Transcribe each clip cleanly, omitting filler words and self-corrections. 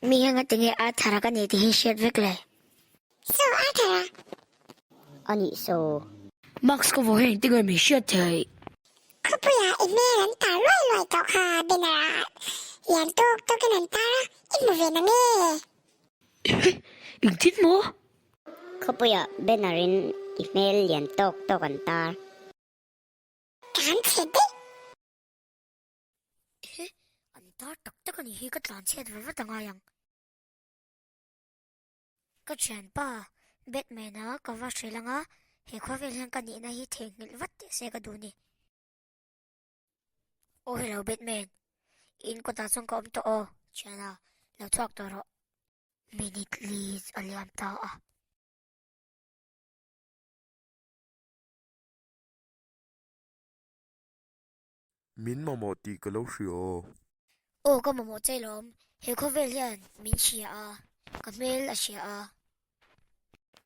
Mi hian ngati nge Arthur-a ka ni tih hi hriat vek le? Saw Arthur-a. A nih saw. Max ka vaw heng tinge min hriat theih? Khawpuia i hmel an tar luai luai tawh kha banner-ah lian tawk tawkin an tar a, i hmu ve nange? Engtin maw? Khawpuia banner-in i hmel lian tawk tawk an tar. Tlan chhe daih. Ehe, an tar tak tak a nih hi ka tlan chhiat va vat a ngai ang. Ka thianpa Batman-a ka va hrilh ang a, he khawvel hian ka nihna hi theihnghilh vat teh se ka duh ni. Aw hello Batman, i in kawtah chuan ka awm tawh aw, thiana, lo chhuak tawh rawh. Minute li a liam ta a. Min mamawh tih ka lo hria aw. Aw ka mamawh che lawm, he khawvel hian min hria a, ka hmel a hria a.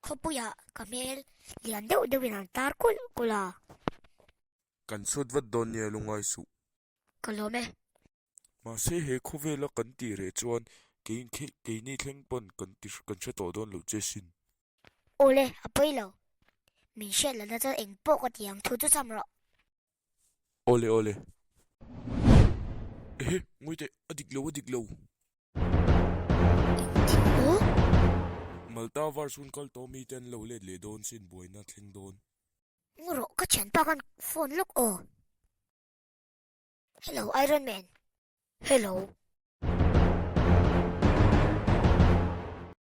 Khawpuiah ka hmel lian deuh deuhin an tar kulh kulh a. Kan chhuat vat dawn nia lungai suh. Ka lawm e. Mahse he khawvela kan tih reh chuan keini thleng pawn kan ti kan hre tawh dawn lo che sin. Awle, a pawi lo. Min hriat lohna chuan eng pawh ka ti ang, thu chu cham rawh. Awle awle. Ehe, ngawi teh, a dik lo, a dik lo. Engtin maw? Malta var chhun kal tawh mi te an lo let leh dawn sin buaina thleng dawn. Ngaw rawh, ka thianpa khan phone lawk aw. Hello Iron Man. Hello.